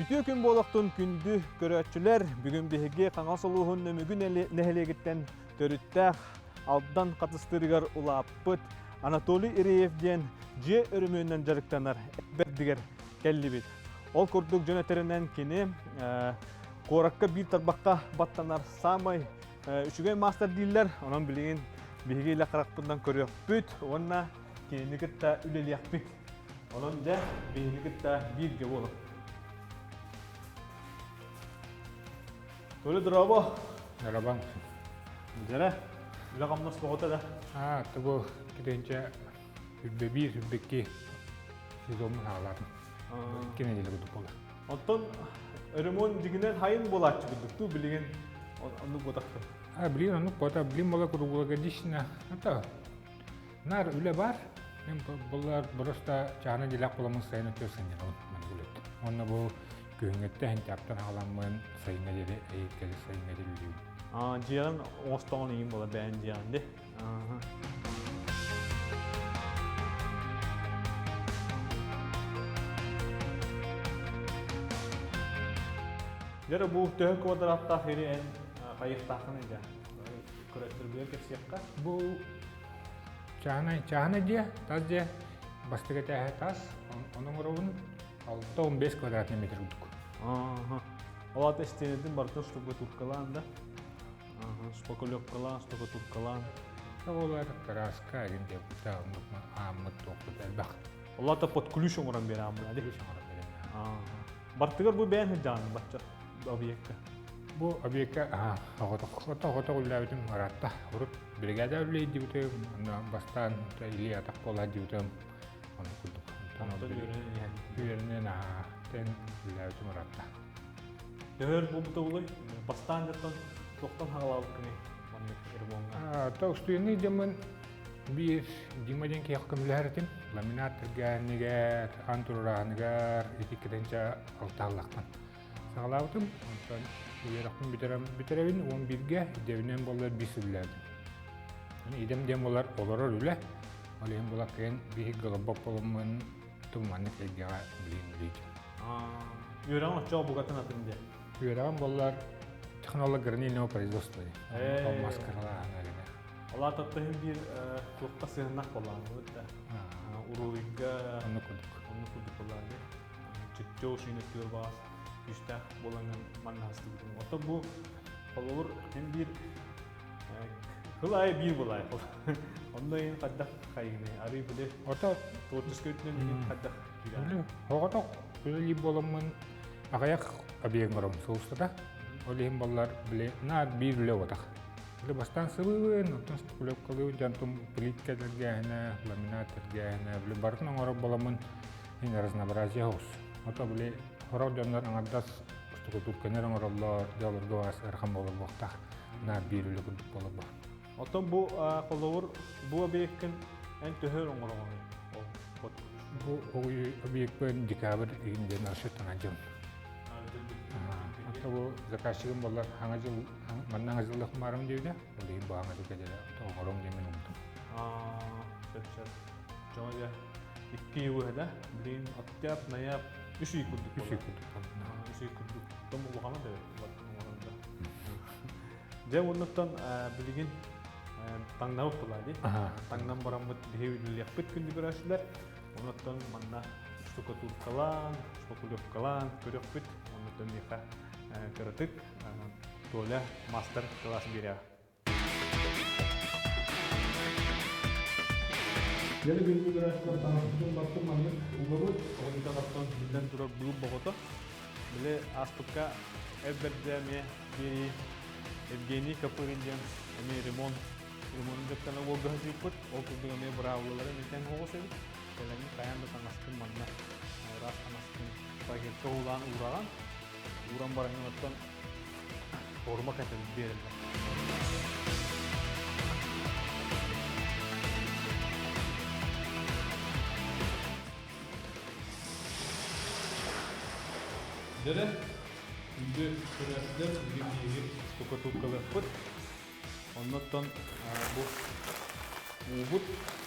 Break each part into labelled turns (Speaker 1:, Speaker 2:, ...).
Speaker 1: Үтүө күн буолуохтун күндү көрөөччүлэр! Бүгүн биһиги Хаҥалас улууһун Нөмүгү нэһилиэгиттэн төрүттээх Алдан Хатыстыырыгар улааппыт Анатолий Иреев диэн дьиэ өрөмүөнүнэн дьарыктанар бэрдигэр кэллибит. Ол курдук дьон этэринэн кини куоракка биир тарбахха баттанар саамай үчүгэй маастар дииллэр. Онон билигин биһиги илэ харахпытынан көрүөхпүт уонна кинини кытта үлэлиэхпит. Онон дьэ биһигини кытта бииргэ буолуҥ. Толя, дорообо.
Speaker 2: Дорообоҥ.
Speaker 1: Дьэрэ, үлэ-хамнас тоҕото да?
Speaker 2: Аа, тугу китинчэ үрбэбиир, үрбэкки сезоммун хаалаатым. Икки нэдиэлэ курдук буолла.
Speaker 1: Оттон өрөмүөн дьиҥинэн хайын буолааччы курдук туу билигин оннук буотахпын.
Speaker 2: А, билигин оннук буота, билигин буола круглогодично. Это Наар үлэ баар. Мин буллар просто чаана дьилэх буламмын сайын өтө сынньанабын маннык үлэт. Уонна бу күһүҥҥүттэн сентябрьтан аҕаламмын сайыҥҥа диэри эйиккэли сайыҥҥа диэри үлэлиибин.
Speaker 1: Аа, дьиэҕин оҥостоҕун иһин буола бэйэн дьиэҕин ди. Дьэ бу төһө квадраттаах ири эн хайыахтааххын дьэ көрөттөргүлэр кэпсиэххэ.
Speaker 2: Бу чааһынай, чааһынай дьиэ, тас дьиэ, бастакы этээһэ тас, ону оҥоробун 6-15 квадратный метр курдук.
Speaker 1: Ага. Ол ата истиэнэтин барытын штукатуркалаан да? Ага, шпаклевкалаан, штукатуркалаан.
Speaker 2: Олар краска игин диэбитэ оннук ааммыт туохпут элбэх.
Speaker 1: Ол ата под ключ оҥорон биэрэ ааммыт.
Speaker 2: Ключ оҥорон биэрэ.
Speaker 1: Бартыгар бу бэйэн сылдьаҕын бачча объекка.
Speaker 2: Бу объекка оҕотох үлэлээбитим ыраатта. Урут биригээдэ үлэлиирдибитим, онно бастаан илии атах буола сылдьыбытым, оннук курдук.
Speaker 1: Онтон үөрэнэн иһэн.
Speaker 2: Үөрэнэн тэн үлэлээбитим ыраатта.
Speaker 1: Төһө өр буолбута буолуой? Бастаан дьоттон туохтан хаалаабыккыный маннык ремоҥҥа?
Speaker 2: То устуйанный дьоммун биир Дима диэн киһиэхэ көмөлөһөр этим. Ламинат тиргээһинигэр, аан туруорааһыныгар ити кэтэнчэ алтааллахтан. Саҕалаабытым, онтон үөрэхпин бүтэрэн бүтэрэбин, 11-гэ идэбинэн буоллар биир сыллаатым. Идэм диэн буолар олорор үлэ, ол иһин буолар кыайан биир голубок буоламмын туманнык эйгэҕэ билин билиитим.
Speaker 1: Үөрэҕин оччоҕо букатын атын диэн.
Speaker 2: Үөрэҕим буоллар технолог гранильного производства диэн. Маскаралааһын эрэ.
Speaker 1: Алаа таптаһын биир туохха сыһыннах буоллаҕын да. Уруһуйга
Speaker 2: оннук курдук.
Speaker 1: Оннук курдук буоллаҕын чөччөө сүүнөттүгэр баҕас күүстээх буолаҥҥын манна астыбытым. Ото бу холобур эн биир кыл аайы биир булаай Онно иһин хайдах хайыгыный? Арый били
Speaker 2: Ото
Speaker 1: творческий өттүнэн иһин хайдах киирэр?
Speaker 2: Оҕотох үлэлиир буоламмын аҕыйах объект оҥором сыл устата. Ол иһин боллар били наар биир үлэ уотах. Били бастаан сылыыбын, оттон стеклёвкалыыбын, дьонтум плитка тэлгээһинэ, ламинат тэлгээһинэ, били барытын оҥорор буоламмын Ин разнообразие оҕус. Ото били сорох дьоннор аҥардас штукатурканер оҥороллор, дьэ олорго баас ыарахан буолар буолуохтаах. Наар биир үлэ курдук буолар бу.
Speaker 1: Оттон бу холобур бу объеккын эн төһө оҥороҕунуй? Ол под
Speaker 2: Бу объекпын декабрь ыйын диэн расчеттанан дьон. Ото бу заказчигым боллар хаҥа жыл манна хаҥа жыллах маарым диэбитэ. Ол иһин бу хаҥа жыл кэлэрэ оҥором диэн мин умтум.
Speaker 1: Сөп сөп. Дьоҥо дьэ икки ый уһэдэ. Билигин октябрь, ноябрь үс ый курдук
Speaker 2: Үс ый курдук.
Speaker 1: Үс ый курдук. Том улахана да оҥорон да. Дьэ оннуттан билигин таҥнабыт буолаа дии. Таҥнан бараммыт биһи үлэлиэхпит күндү көрөөччүлэр. Онуттан манна штукатуркалаан, шпаклевкалаан көрүөхпүт. Оннуттан миэхэ кыратык Толя мастер класс биэриэҕэ. Дьэ бүгүҥҥү көрөөччүлэр таҥаспытын бартын маннык угабыт. Оҕонньор оттон биллэн турар быыл боҕото. Били ааспыкка эр бэрдэ эмиэ биэрии Евгений Копырин диэн эмиэ ремонт ремонт дьыктана уолга сылдьыппыт. Ол курдук эмиэ быраабылалары эмиэ тэҥ оҕус эбит. Кэлэҥҥин хайаан да таҥаскын манна ыраас таҥаскын пакетка уулаан уураҕын. Ууран бараҥҥын оттон Форма кэтэн биэрэллэр. Дьэрэ, күндү көрөөччүлэр, бүгүн биһиги штукатуркалыахпыт. Оннуттан бу уубут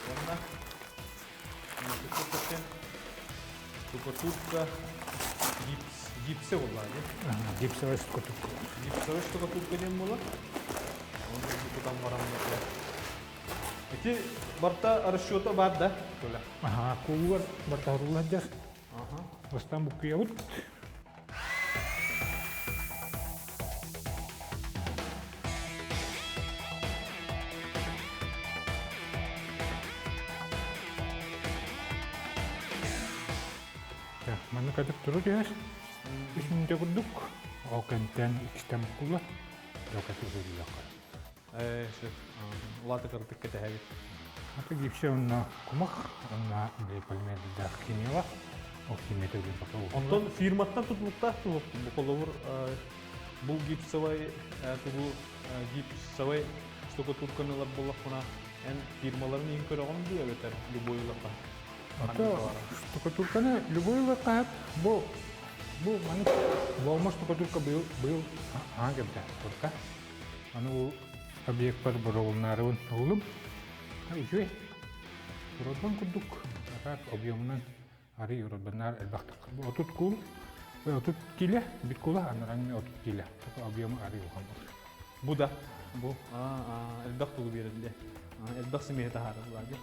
Speaker 1: уонна штукатурка гипс. Гипсэ буоллаа дии.
Speaker 2: Гипсовай штукатурка.
Speaker 1: Гипсовай штукатурка диэн буолар. Оны кутан баран Ити барта расчета бар да? Толя.
Speaker 2: Аха, куулугар барта сылдьар. Бастаан буккуйабыт. Манна кадык туру түһэр. Үс мүнүүтэ курдук. Ол кэнтэн иккистэн буккуллар. Докаты сылдьыахха.
Speaker 1: Ээ, улаата кырдык кэтэһэбит.
Speaker 2: Аты гипсе онно кумах, онно полимердаах химия ол химията билин пока
Speaker 1: Онтон фирматтан тутулуктаах туһук бу холобур бу гипсовай тугу гипсовай штукатурканы ылар буоллахпына эн фирмаларын иһин көрөҕүн дуу эбэтэр любой ылахха
Speaker 2: Ото штукатурканы любой ылахха бу бу маны лома штукатурка быйыл быйыл аан кэлбитэ турка Аны ол объекпар боруобулунаарыбын ыллым. Үчүгэй. Уродбан курдук, а так объемунан арый уродбаннаар элбэхтик. 30 куул, 30 киле, бит кула, анараҥҥа 30 киле. Объема арый улахан буолар.
Speaker 1: Бу да? Бу. Элбэх тугу биэрэллэ. Элбэх симиэһи таһаараллар дии.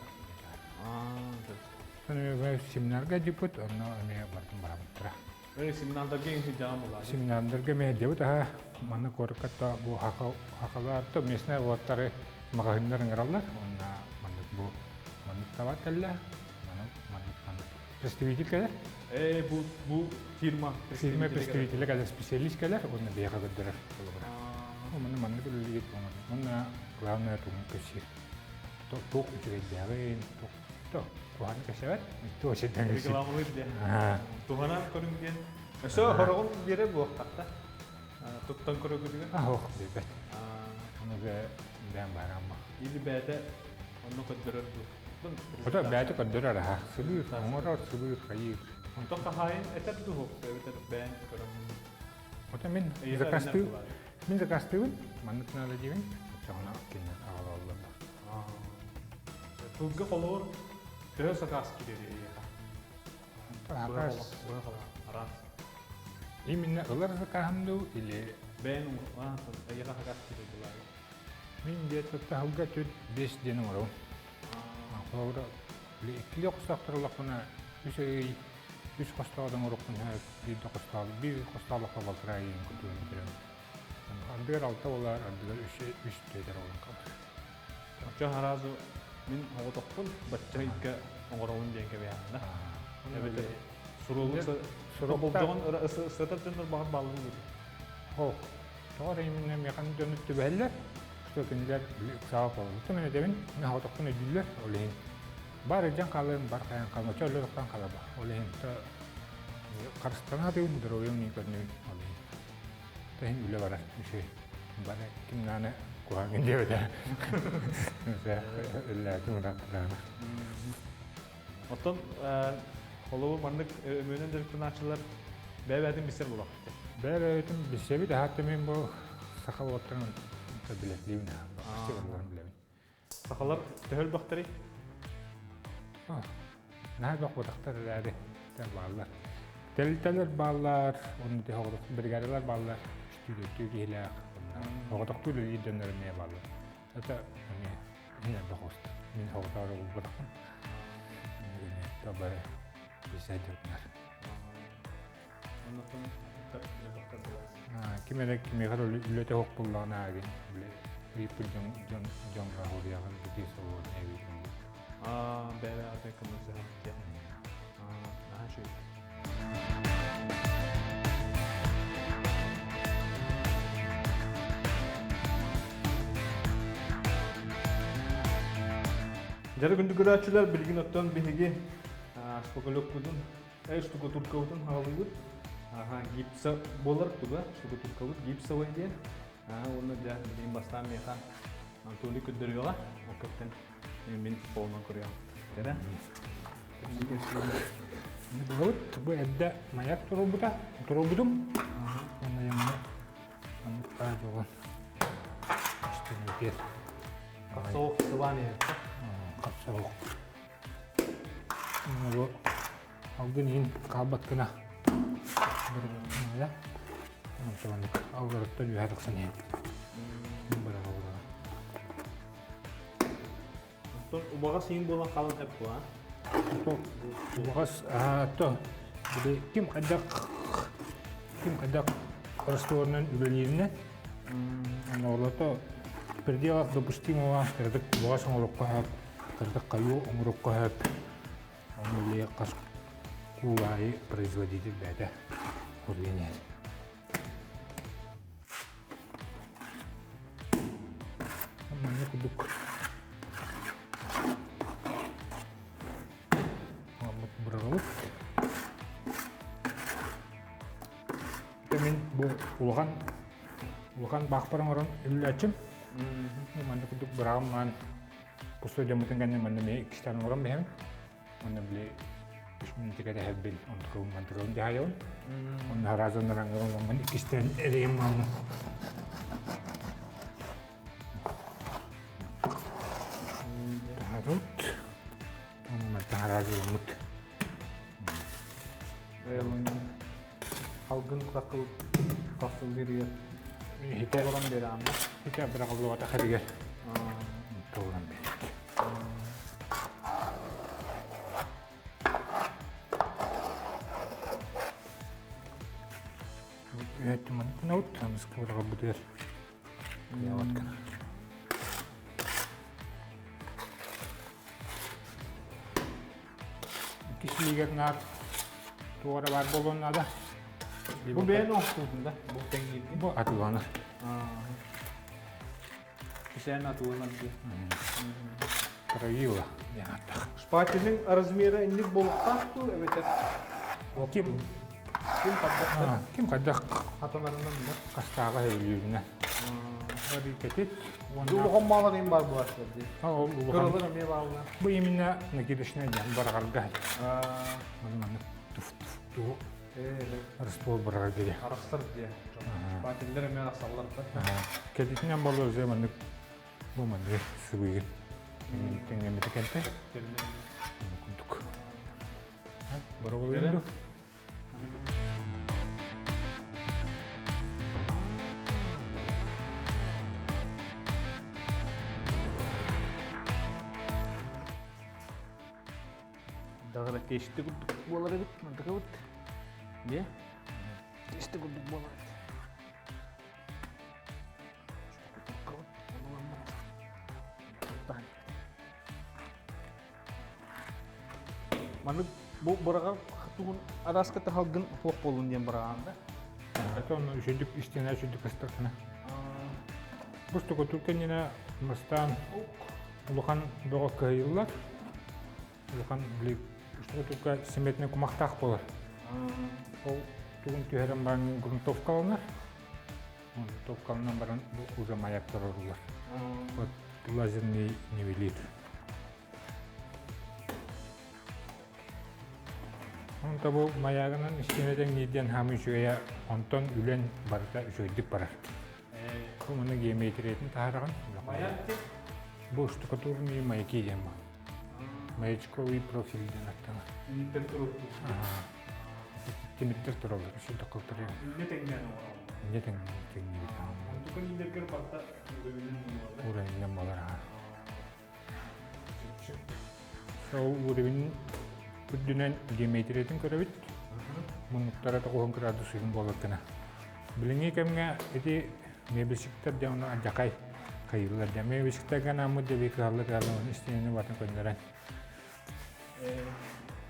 Speaker 2: Семинарга дьиппит, онно эмиэ бардым барабыттара.
Speaker 1: Семинардарга сылдьаҕын булаа.
Speaker 2: Семинардарга мэһэйдэбит аһа манна куоракка бу хахалар то местные уоттары маҕаһыыннар ыҥыраллар уонна маннык бу маннык табаар кэллэ маннык маннык маннык представитель кэлэр
Speaker 1: Ээ бу бу фирма
Speaker 2: фирма представителэ кэлэр специалист кэлэр уонна биһиэхэ көрдөрөр холобура манна маннык үлэлиир уонна главное тугун көрсүөр туох үчүгэйдээҕин туох То, куһаҕаны кэсэбэт, туох сирдэн
Speaker 1: Рекламалыыр диэн. Туһанан көрүҥ диэн. Өссө хороҕун биэрэ буохтахта. Туттан көрөгүтүгэр.
Speaker 2: Аһох билбэт. Ону бэйэм баарама.
Speaker 1: Или бэйэтэ онно көрдөрөр дуу.
Speaker 2: Ото бэйэтэ көрдөрөр аха. Сыбыыр, оҥорор, сыбыыр, хайыыр.
Speaker 1: Онтон хаһаайын этэр дуу, эбэтэр бэйэҥ көрөн.
Speaker 2: Ото мин заказтыы мин заказтыыбын, маннык наада диибин, оччоҕуна кинилэр аҕалаллар.
Speaker 1: Тылга холобур төһө сакаас киирэр эйиэхэ?
Speaker 2: Сакаас
Speaker 1: араас.
Speaker 2: Именно ылар сакааһым дуу или
Speaker 1: Бэйэн эйиэхэ сакаас киирэр булаары.
Speaker 2: Мин где-то таһылга түт бес диэн оҥоробун. Холобура, иккили хостоохтор олохпуна үс ый үс хостоодон оҥорохпун биир да хостоол биир хостоолоххо балтараа ыйын курдук бүтэрэн ардыгар алта болар ардыгар үс үс түөтэр олон калар
Speaker 1: Оччо сразу мин оҕотохпун бачча ыйга оҥоробун диэн кэбиһэҕин да. Эбэтэр суруолун болдьоҕун ыстатар дьоннор баҕар бааллар дии.
Speaker 2: Ох, тоҕо эрэ именно миэхэ дьону түбэһэллэр, что кинилэр ыксаҕа холобуттан мен этэбин, мин оҕотохпун өйдүүллэр, ол иһин бар илдьэн хаалыам, бар хайан хаалыам, оччо өлөр хаалаба, ол иһин харыстанаатыгын здоровьем не көрнүбүн, ол иһин Тэһин үлэ барар үчүгэй. Бары ким даҕаны куһаҕан диэбэтэ. Үллээтим ырааттаҕына.
Speaker 1: Оттон холобур маннык өмөнөн дьарыктанааччылар бэйэ-бэйэтин билсэр буолуохтар.
Speaker 2: Бэйэ-бэйэтин билсэбит, аһатта мин бу саха уолаттарын билэтлиибин, билэбин.
Speaker 1: Сахалар төһө элбэхтэрий?
Speaker 2: Наһаа элбэх буотахтар эрээри бааллар. Тэрилтэлэр бааллар, онно бригадалар бааллар, үстүү киһилээх, оҕотохтуу үлэлиир дьоннор эмиэ бааллар. Это эмиэ мин элбэх уста. Мин оҕотоору булбатахпын. Бары билсэйдэрбинэр. Ким эрэ кимиэхэ эрэ үлэтэ суох буоллаҕына аагын ыйыппыт дьон дьон дьоҥҥо хоруйаҕын битии солуон эбит
Speaker 1: Аа, бэйэ атын көмөлөһөн Аа, үчүгэй. Дьэ, күндү көрөөччүлэр, билигин оттон биһиги шпаклёвкутун штукатуркабытын хаалыыбыт. Аха, гипса буолар туга, штукатуркабыт гипсовый диэн. Уонна дьэ, билигин бастаан миэхэ Анатолий көрдөрүөҕэ. Ол кэптэн мин холунан көрүөм. Кэрэ.
Speaker 2: Булабыт бу эрдэ маяк туруорбута, туруорбутум. Уонна ямына маннык баар буолан үстүнүтүөр.
Speaker 1: Хапсоох сыбаан иһэр.
Speaker 2: Хапсоох. Бу алгын иһин хаалбат гына. Онтон алларыттан үөһэ тахсан иһэн. Быраҕа-быраҕа.
Speaker 1: Оттон убаҕас иин буолан хаалан сөп буо,
Speaker 2: Убаҕас то били ким хайдах ким хайдах растворунан үлэлииринэн оҥорлото в пределах допустимого кыратык убаҕас оҥоруохха сөп, кыратык хойуу оҥоруохха сөп. Ону били хас куулаайы производитель бэйэтэ хоруйан иһэр. Манна курдук Ламмыт быраҕабыт. Мин бу улахан улахан баахпар оҥорон үллээччим. Манна курдук быраҕым маан пустой дьоммутун кэннэ манна эмиэ иккистээн оҥорон биһэбин. Онно били үс мүнүүтэ кэтэһэрбин онтукабын мантыкабын дьаһайабын. Онно разаннар аңгыран иккистээн эрэйим маална. Таһарут. Таһараазыламмыт.
Speaker 1: Алгын хакыл хахсыллыырыгар
Speaker 2: Хите
Speaker 1: олорон биэрэҕин
Speaker 2: хите быраҕыллыбата хэригэр толорон биэрбит. Үһэттим маннык таныска быраҕылбытыгар Кисилигэр наар туох эрэ баар буолуон наада.
Speaker 1: Бу бэйэн оҥостубутун да? Бу тэҥнииргин?
Speaker 2: Бу атыланар.
Speaker 1: Кисээн атыланар дии.
Speaker 2: Правила диэн ааттаах.
Speaker 1: Шпателин размера инник буолуохтаах дуу эбэтэр
Speaker 2: Ким
Speaker 1: ким хайдах
Speaker 2: ким хайдах
Speaker 1: хатанарынан да
Speaker 2: хастааҕа сөбүлүүрүнэн. Барикетит
Speaker 1: уонна улахан маалар им бар буолар дии.
Speaker 2: Кыралар
Speaker 1: эмиэ бааллар.
Speaker 2: Бу именно накидочная диэн бараҕарга. Маннык туф туф ту раствор бараҕар дири.
Speaker 1: Арахсар диye. Шпателлер эмиэ арахсаллар да.
Speaker 2: Кэлитинэн болор уже маннык бу маннык сыбыйы тэҥнэммитэ кэлтэ. Курдук. Бороболуйду.
Speaker 1: Даҕара тиэсти курдук буолар эбит, мантыкабыт. Дьэ, тиэсти курдук буолар эбит. Маннык бу быраҕар тугун араска таһалгын суох буоллун диэн быраҕаан да.
Speaker 2: Это он үчүдүк истиэнэ үчүдүк ыстакына. Бу штукатурка кэннинэ бастаан улахан бөҕө кыһыйыллар. Улахан били штукатурка симметинэ кумахтаах буолар. Ол тугун түһэрэн баран грунтовкаланар. Грунтовкаланан баран бу уже маяктар орулар. Вот лазерный нивелир. Онто бу маягынан истиэнэ тэҥниирдэн хаамыы үчүгэйэ, онтон үлэн барыта үчүгэйдик барар. Бу маны геометриятын таһараҕын. Бу штукатурные маяки диэн бу. Маячковый профиль диэн аттанар.
Speaker 1: Тимирдэр тураллар.
Speaker 2: Тимирдэр тураллар, үчүгэй кылтырыйан.
Speaker 1: Инньэ тэҥнээн оҥороллор.
Speaker 2: Инньэ тэҥниибит.
Speaker 1: Онтукан иилэргэр барыта уровенын буолар.
Speaker 2: Уровенынан буолар. Ол уровень үрдүнэн геометриятын көрөбүт. Муннуктара тоҕуһун градусыгын буолар гына. Билиҥҥи кэмҥэ ити мебельщиктэр дьэ ону алдьархай хайыыллар дьэ. Мебельщиктэргэ анааммыт дьэ кыһалла кыһалла истиэнэни батын көннөрөн.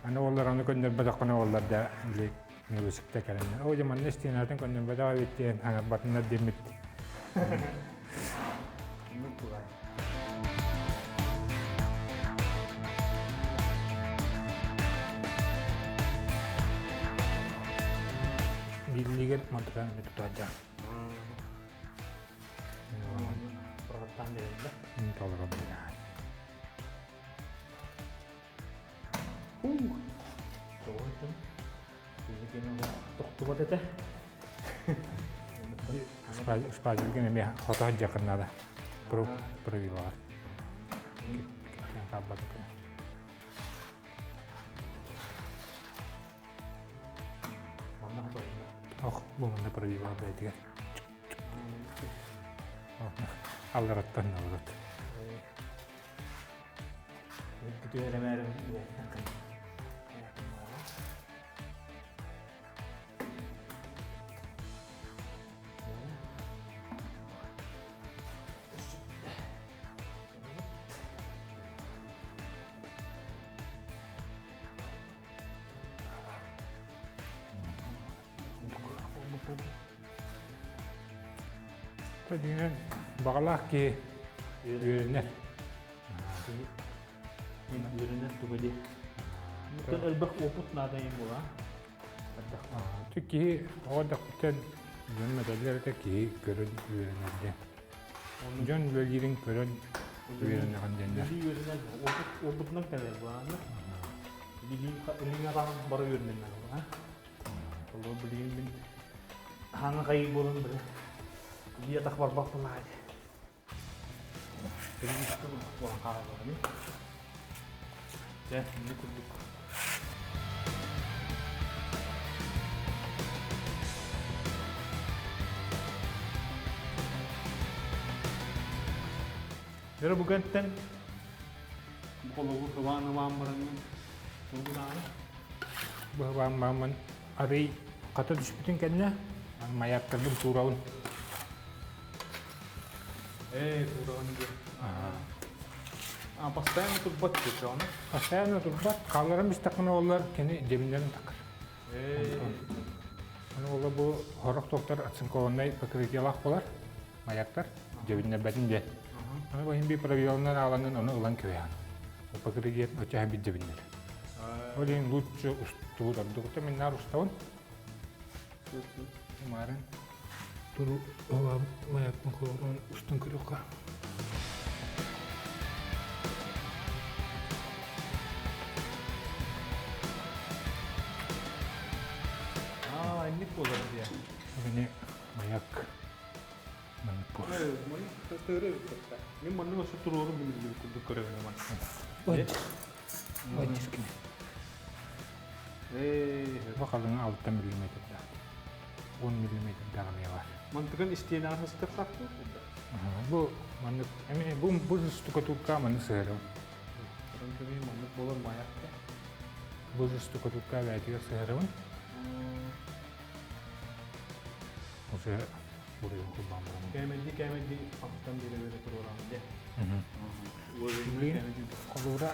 Speaker 2: Аны оллар ону көннөрбөтөххүнэ оллар да били мебельщиктэр кэлэннэр. Оо дьэ манна истиэнэтин көннөрбөтөх эбит диэн хаҥарбатыннар диэммит. Биллигэр мантыкан эмэ тутаачча.
Speaker 1: Прорабтаан биэрэллэр.
Speaker 2: Толорон биэрэр.
Speaker 1: Тохтубат этэ.
Speaker 2: Шпателген эмиэ хото сылдьыаххын наада. Правилаҕар.
Speaker 1: Манна хото.
Speaker 2: Ох, бу манна пробивал бэйэтигэр. Аллараттан налыт. Дьиҥинэн баҕалаах киһи үөрэнэр.
Speaker 1: Үөрэнэр туга дии. Оттон элбэх опыт наада им була.
Speaker 2: Киһи оҕо эрдэхпиттэн дьон этэллэр этэ киһи көрөн үөрэнэр диэн. Дьон үлэлиирин көрөн үөрэнэҕин диэннэр.
Speaker 1: Билии үөрэнэн опыт опытынан кэлэр буолаанна. Билии илиҥ араҕын бары үөрэнэннэр буолаа. Олор билигин мин хаҥа хайыы буолан били илии атах барбах буолаа Билигин буолан хаалаллар Дьэ, инник курдук. Дьэ, бу кэнтэн холобур ыбаан-ыбаан бараҥҥын тугунаары
Speaker 2: Быһабаан мааммын арый хата түспүтүн кэннэ маяктарбын туурабын.
Speaker 1: Ээ, туурабын диэн. А, постоянно турбат диэччи ону?
Speaker 2: Постоянно турбат. Хаалларан бистэххинэ оллар кини дьэбиннэрин такар.
Speaker 1: Ээ.
Speaker 2: Аны ола бу хорох туохтар оцинкованнай покрытиелаах болар маяктар дьэбиннэрбэтин диэн. Аны бу иһин би пробелынан ааланын ону ылан кэбиһэн. Покрытие очаһа бит дьэбиннэр. Ол иһин лучше устубут ордук. Мин наар устабын. Марын туру маяктын холорун устун көрүөххэ.
Speaker 1: Аа, инник буолар диye.
Speaker 2: Мини маяк маннык буолар.
Speaker 1: Мин маннык өссө туруору билбит курдук көрөбүн аман.
Speaker 2: Ой,
Speaker 1: Ээ,
Speaker 2: Бу халыҥа 6 миллиметрдаах. 10 миллиметрдаах эмиэ баар.
Speaker 1: Мантыгын истиэнэҕэ сыстыахтаахпыт.
Speaker 2: Бу маннык эмиэ бу бу штукатурка маннык сыһыарым.
Speaker 1: Көрөн маннык буолар маякка.
Speaker 2: Бу штукатурка бэйэтигэр сыһыарабын. Уже буруйун курбаан барамын.
Speaker 1: Кээмэйди кээмэйди аттан биэрэ-биэрэ туруораҕын дьэ.
Speaker 2: Холуура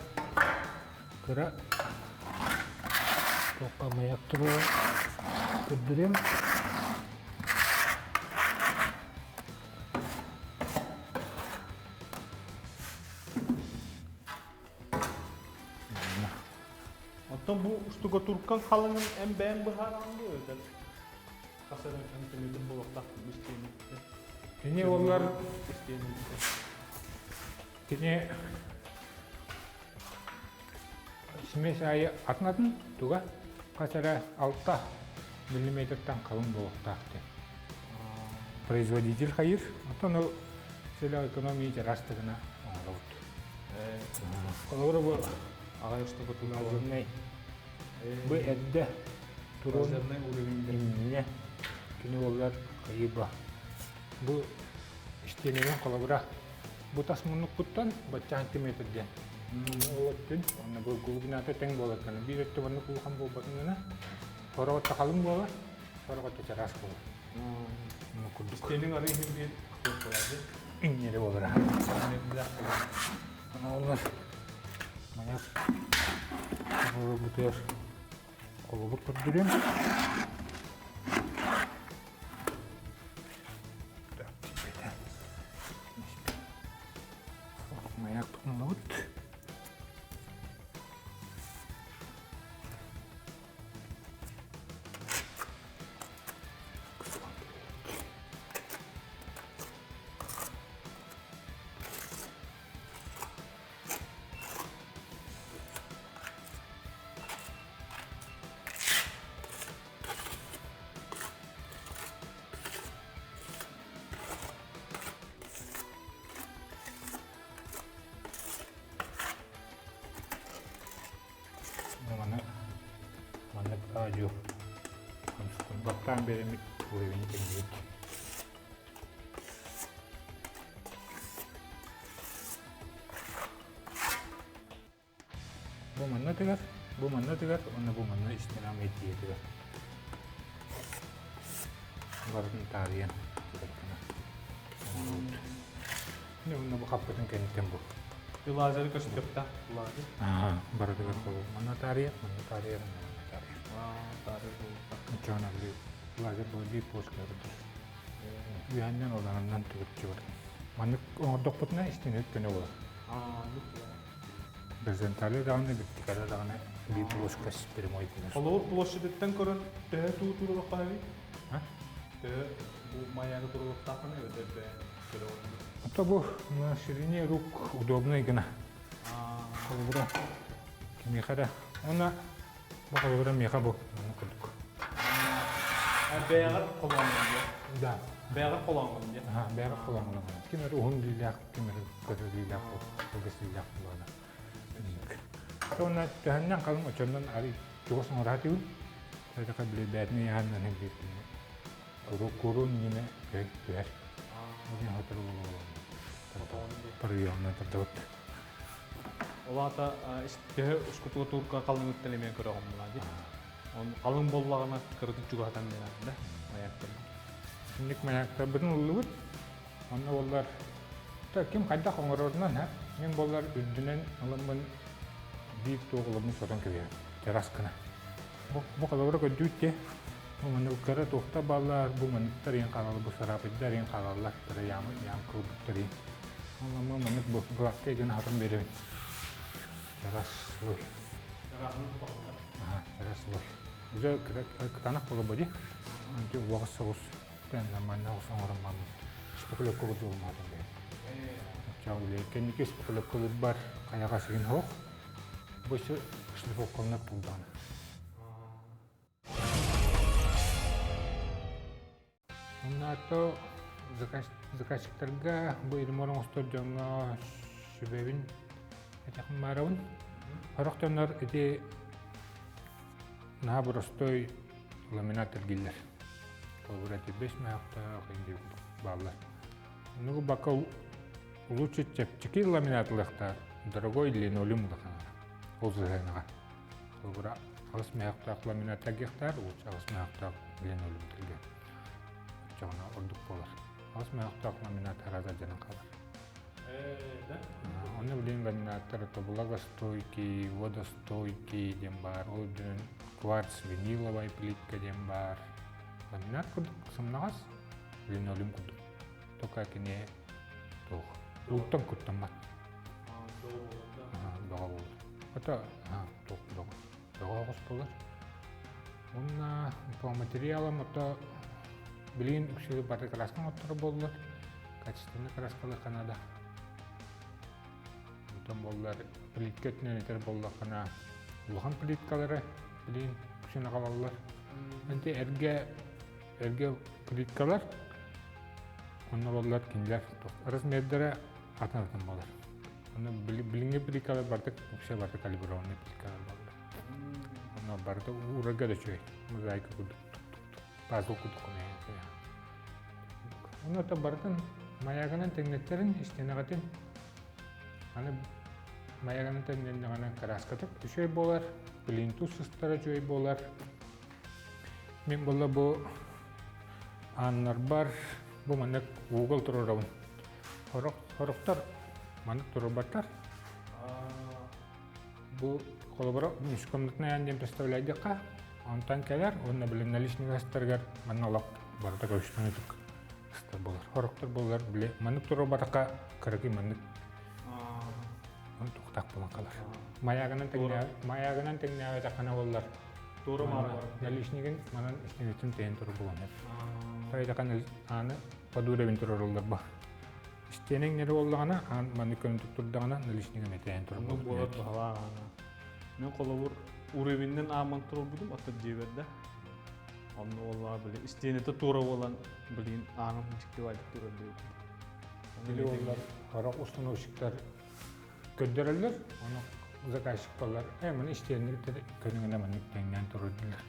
Speaker 2: кыра туохха маяк туруора көрдөрүөм.
Speaker 1: Оттон бу штукатуркаҥ халыҥын эн бэйэҥ быһаараҕын дуо эбэтэр хас эрэ сантиметр буолуохтаах истиэнэттэн?
Speaker 2: Кини олар
Speaker 1: Истиэнэттэн.
Speaker 2: Кини смесь аайы атын-атын туга хас эрэ 6 миллиметртан халыҥ буолуохтаах диэн. Производитель хайыр, оттон ол сыла экономии чараастыгына оҥоробут. Холобура бу
Speaker 1: Аҕай штукатурка
Speaker 2: лазернай бу эрдэ турун
Speaker 1: Лазерный уровень
Speaker 2: иннинэ кини уоллар хайыба. Бу истиэнэнэн холобура бу тас муннуккуттан бачча сантиметр диэн. Ол өттүн уонна бу глубината тэҥ буолар гына. Биир өттө маннык улахан буолбатын гына. Сорох өттө халыҥ буолар, сорох өттө чараас буолар. Оннук курдук.
Speaker 1: Истиэнин арый иһин биир буолар.
Speaker 2: Инньэри буолар. Олар маяк бутуйар холобур көрдөрүөм. Маяк тутуллубут. Маны маннык аадьу Баттаан биэрэммит уровень тэҥниибит. Бу манна тыгар, бу манна тыгар, уонна бу манна истинам этиэтигэр. Барытын таарыйан гына оҥоробут. Уонна бу хаппытын кэнниттэн бу.
Speaker 1: Лазеры көстүөхтэ. Лазер.
Speaker 2: Аа, барытыгар холу. Манна таарыйар, манна таарыйар, манна таарыйар.
Speaker 1: Аа, таарыйар буолуохтаах.
Speaker 2: Оччоҕуна били лазер бу биир пост көрдөр. Үөһэннэн олороннон түгүрчү бар. Маннык оҥордохпутуна истинэт көнө буолар.
Speaker 1: Аа,
Speaker 2: Горизонтальнай даҕаны, вертикальнай даҕаны биир плоскость прямой буолар.
Speaker 1: Холобур площадыттан көрөн төһө туу туруохха эбит?
Speaker 2: А?
Speaker 1: Төһө бу маягы туруохтааххына эбэтэр бэйэҥ көрөҕүн?
Speaker 2: А то бу на ширине рук удобный гына. Холобура кимиэхэ эрэ. Уонна бу холобура миэхэ бу маннык курдук.
Speaker 1: Бэйэҕэр холооҥҥун диэ.
Speaker 2: Да.
Speaker 1: Бэйэҕэр холооҥҥун диэ.
Speaker 2: Аха, бэйэҕэр холооҥҥун. Ким эрэ уһун илиилээх, ким эрэ көтөр илиилээх, кылгас илиилээх буоллаҕына. Уонна төһөннөн халыҥ очоннон арый чугас оҥоро сатыыбын. Тэтэхэ били бээтин ыйаһаннан биир курун ньиме түһэр. Мин хотору парыйоннан тардыбыт.
Speaker 1: Ол аата төһө ускутуга халыҥыттан эмиэ көрөҕүн буолаа дии. Он халыҥ буоллаҕына кырытык чугаһатан биэрэн да маяктарын.
Speaker 2: Инник маяктарбытын ыллыбыт. Онно буоллар ким хайдах оҥорорунан һэ мин буоллар үрдүнэн ыламмын биир туох ыламмын сотон кэбиһэбин террас гына. Бу холобура көрдүүт дии бу манныктара туохта бааллар бу манныктар иһин хаалаллар бу сараапайдар иһин хаалаллар кыра яма ям кылбыттар иһин. Онно маннык бу гладкай гына хатан биэрэбин. Террас слой. Аха, террас слой. Уже кытаанах буолар дии. Анти уоҕас соҕус нормально оҥорон барбыт. Шпаклевка курдук улаатан биэрэр. Чауле кэнники шпаклевкалыыр бар хайаҕа сигин хоох. Бу өссө шлифовкаланар туурдаҕына. Оннаато заказчиктарга бу ремонт оҥостор дьоҥҥо сүбэбин этэх баарабын. Сорох дьоннор ити наһаа боростуой ламинат эргиллэр. Холобура ити бэс мөһөхтөөх инди бааллар. Ну бака лучше чэпчэки ламинат ылыахтаах, дорогой линолеум улахана. Ол сыһыанаҕа. Холобура аҕыс мөһөхтөөх ламинат эргиэхтээр, лучше аҕыс мөһөхтөөх линолеум тэлгэн. Оччоҕуна ордук буолар. Аҕыс мөһөхтөөх ламинат араас алдьанан хаалар. Онно билигин ламинаттар это влагостойкий, водостойкий диэн баар. Ол үрдүнэн кварц виниловай плитка диэн баар. Ламинат курдук сымнаҕас, линолеум курдук. Только кини туох ууттан куттаммат. Бөҕө буолар. Это туох бөҕө. Бөҕө оҕус буолар. Уонна по материалам ото билигин үксүгэр бары краска оҥотторо буоллар. Качественный краскалыахха наада. Онтон буоллар плитка өттүнэн этэр буоллаххына улахан плиткалары билигин үксүн аҕалаллар. Ити эргэ эргэ плиткалар онно буоллар кинилэр размердара атын атын буолар. Онно билиҥҥи плиткалар барыта үксэ барыта калиброванный плиткалар буоллар. Онно барыта уурарга да үчүгэй. Мозаика курдук пазл курдук Онно то барытын маягынан тэҥнэттэрин истинэҕитин аны маягынан тэҥнэннэҕинэ кырааскатык үчүгэй буолар, плинтус сыстара үчүгэй буолар. Мин буолла бу ааннарбар бу маннык угол туруорабын. Сорох сорохтор маннык туруорбаттар. Бу холобура межкомнатный аан диэн представляйдахха, онтон кэлэр уонна били наличник астарыгар манна олох барыта көстөн ытык ыстар буолар. Сорохтор буолар били маннык туруорбатахха кыракый маннык туохтаах буолан хаалар. Маягынан маягынан тэҥнээбэтэххинэ буоллар
Speaker 1: Туора маары
Speaker 2: наличнигин манан истинэтин тэйэн турар буолан Хайдахан ааны подуровин турарыллар ба. Истиэнэҥ нэрэ буоллаҕына, аан маннык көнөтүк турдаҕына наличнигын этээн турар
Speaker 1: Оннук буолар баһылаах аана. Мин холобур уровеньнан ааммын турбутум, оттон дьиэбэр да. Онно буоллаҕа били истиэнэтэ туора буолан, билигин ааным дьикти баайдык турар диэбитим.
Speaker 2: Били буоллар сорох установщиктар көрдөрөллөр, ону заказчик боллар, э, маны истиэнник көнүгүнэ маннык тэҥнээн турар дииллэр.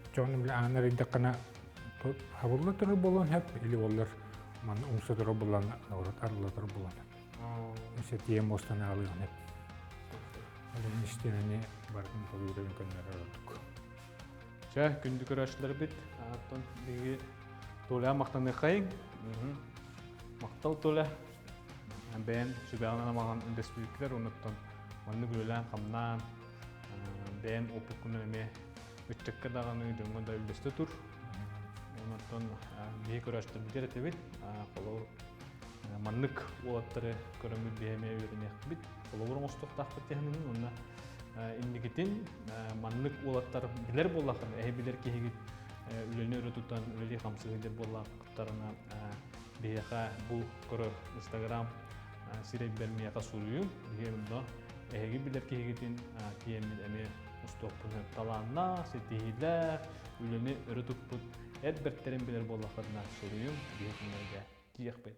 Speaker 2: Оччоҕуна били аан арыйдаххына хабылла турар буолуон сөп или буоллар манна умса турар буоллан наоборот арылла турар буолуон сөп. Өссө тиийэн муостаны аҕалыан сөп. Ол иһин истиэнэни барытын толуйдарын көннөрөр ордук.
Speaker 1: Чэ, күндү көрөөччүлэрбит, оттон биһиги Толя махтаныаххайыҥ. Махтал Толя. Бэйэн сүбэҕинэн амаҕын үллэспиккэр онуттан маннык үлэлээн-хамнаан бэйэн опыккунан эмиэ ыччакка даҕаны дьоҥҥо да үллэстэ тур. Онуттан биһи көрөөччүлэрбитигэр этэбит. Холобур маннык уолаттары көрөммүт биһи эмиэ үөрэниэхпит, холобур оҥостуохтаахпыт диэхинин уонна инникитин маннык уолаттар билэр буоллаххына, эһи билэр киһигит үлэни өрө тутан үлэлии-хамсыы сылдьар буоллахтарына биһиэхэ бу көрөр Инстаграм сирэйбэр миэхэ суруйуҥ. Биһиги онно эһиги билэр киһигитин тиийэммит эмиэ устуохпун сөп. Талааннаах, ситиһиилээх, үлэни өрө туппут эр бэртэрин билэр буоллаххытына суруйуҥ, биһиги кинилэргэ тиийиэхпит.